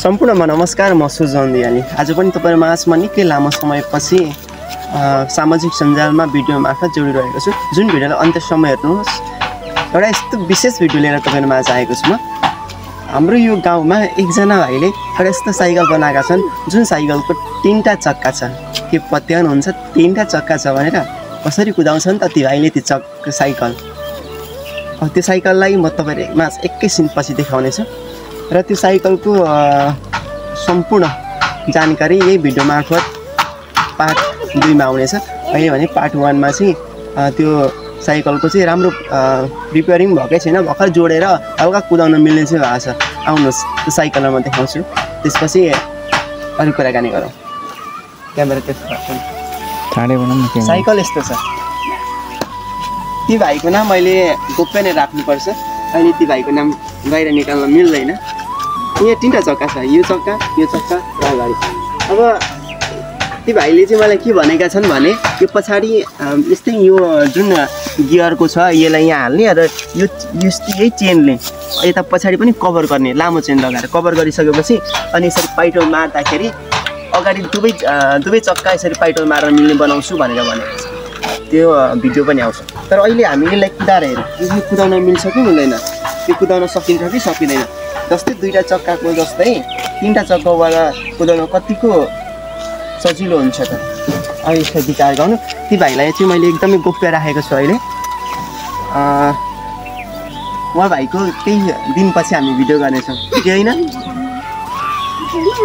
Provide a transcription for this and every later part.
सम्पूर्णमा नमस्कार, म सुजन दियाली। आज पनि तपाईहरु माझमा निकै लामो समयपछि सामाजिक सञ्जालमा भिडियो मार्फत जोडिरहेको छु। जुन भिडियोलाई अन्त्यसम्म हेर्नुहोस्। एउटा यस्तो विशेष भिडियो लिएर तपाईहरु माझ आएको छु म। हाम्रो यो गाउँमा एकजना भाइले एउटा यस्तो साइकल बनाएका छन् जुन साइकलको 3टा चक्का छ। के पत्याउनुहुन्छ 3टा चक्का छ भनेर? कसरी कुदाउँछन् त ती भाइले ती साइकल। त्यो साइकललाई म तपाईहरुमा एकैछिन पछि देखाउने छु र त्यो साइकलको सम्पूर्ण जानकारी यही भिडियो मार्फत पार्ट 2 मा आउनेछ। अहिले भने पार्ट 1 मा चाहिँ त्यो साइकलको चाहिँ राम्रो रिपेयरिङ भएकै छैन, भर्खर जोडेर हल्का कुदाउन मिल्ने चाहिँ भएको छ। आउनुहोस् त्यो साइकललाई म देखाउँछु, त्यसपछि अरु कुराकानी गरौँ। क्यामेरा त्यस्तो ठाडे बनाउँ न। साइकल यस्तो छ। ती भाइको नाम मैले गोप्य नै राख्नुपर्छ। अहिले ती भाइको नाम बाहिर निकाल्न मिल्दैन। यहाँ 3टा चक्का छ, यो चक्का र अगाडि। अब ती भाइले चाहिँ मलाई के भनेका छन् भने यो पछाडि यस्तै यो जुन गियरको छ यसलाई यहाँ हाल्ने र यो यही चेनले यता पछाडि पनि कभर गर्ने, लामो चेन लगाएर कभर गरिसकेपछि अनि यसरी पाइटल मार्दाखेरि अगाडि दुवै चक्का यसरी पाइटल मारेर मिल्ने बनाउँछु भनेर भनेको छ। त्यो भिडियो पनि आउँछ। तर अहिले हामीले यसलाई कुदाएर हेरौँ, यो कुदाउन मिल्छ कि मिल्दैन, त्यो कुदाउन सकिन्छ कि सकिँदैन। जस्तै 2टा चक्काको जस्तै 3टा चक्कावाला कुदाउन कतिको सजिलो हुन्छ त। अब यसलाई विचार गर्नु। ती भाइलाई चाहिँ मैले एकदमै गोप्य राखेको छु अहिले। उहाँ भाइको केही दिनपछि हामी भिडियो गर्नेछौँ, ठिकै होइन?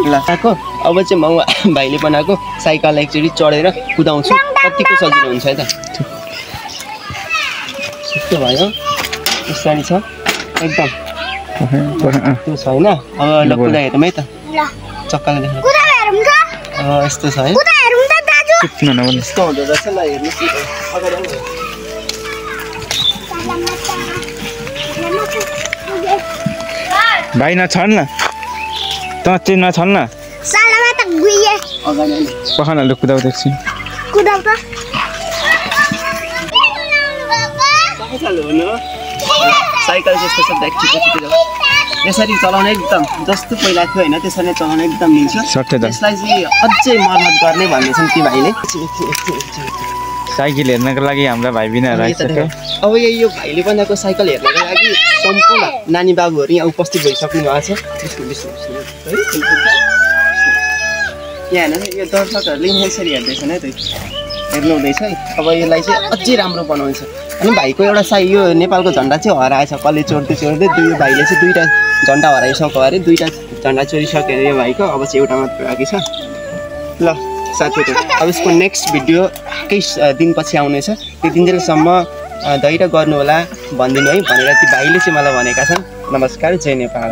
ल अब चाहिँ म भाइले बनाएको साइकललाई एकचोटि चढेर कुदाउँछु, कतिको सजिलो हुन्छ है त। यस्तो भयो, यसरी छ एकदम त्यो छ होइन। अब ल कुदा हेरौँ है त। चक्काले देख्नु यस्तो छ है, यस्तो हुँदो रहेछ। ल हेर्नुहोस् अगाडि भाइ नछन् न त, चेन नछन् न पखानाले कुदाउ देख्छु। कुदाउ त साइकल जस्तो छ यसरी चलाउन एकदम जस्तो पहिला थियो होइन त्यसरी चलाउन एकदम मिल्छ। यसलाई चाहिँ अझै मर्मत गर्ने भन्ने छन् ती भाइले। साइकल हेर्नको लागि हाम्रा भाइ बिना राखिसक्यो। अब यो भाइले बनाएको साइकल हेर्नको लागि सम्पूर्ण नानी बाबुहरू यहाँ उपस्थित भइसक्नु भएको छ। यहाँ हेर्नु यो दर्शकहरूले यसरी हेर्दैछन् है त, हेर्नु हुँदैछ है। अब यसलाई चाहिँ अझै राम्रो बनाउँछ। अनि भाइको एउटा यो नेपालको झन्डा चाहिँ हराएछ, कसले चोर्दै दुई भाइले चाहिँ 2टा झन्डा हराइसक्यो अरे, 2टा झन्डा चोरिसक्यो अरे यो भाइको। अब चाहिँ एउटा मात्र बाँकी छ। ल साथीहरू, अब यसको नेक्स्ट भिडियो केही दिनपछि आउनेछ। त्यो दिनसम्म धैर्य गर्नु होला भनिदिनु है भनेर ती भाइले चाहिँ मलाई भनेका छन्। नमस्कार, जय नेपाल।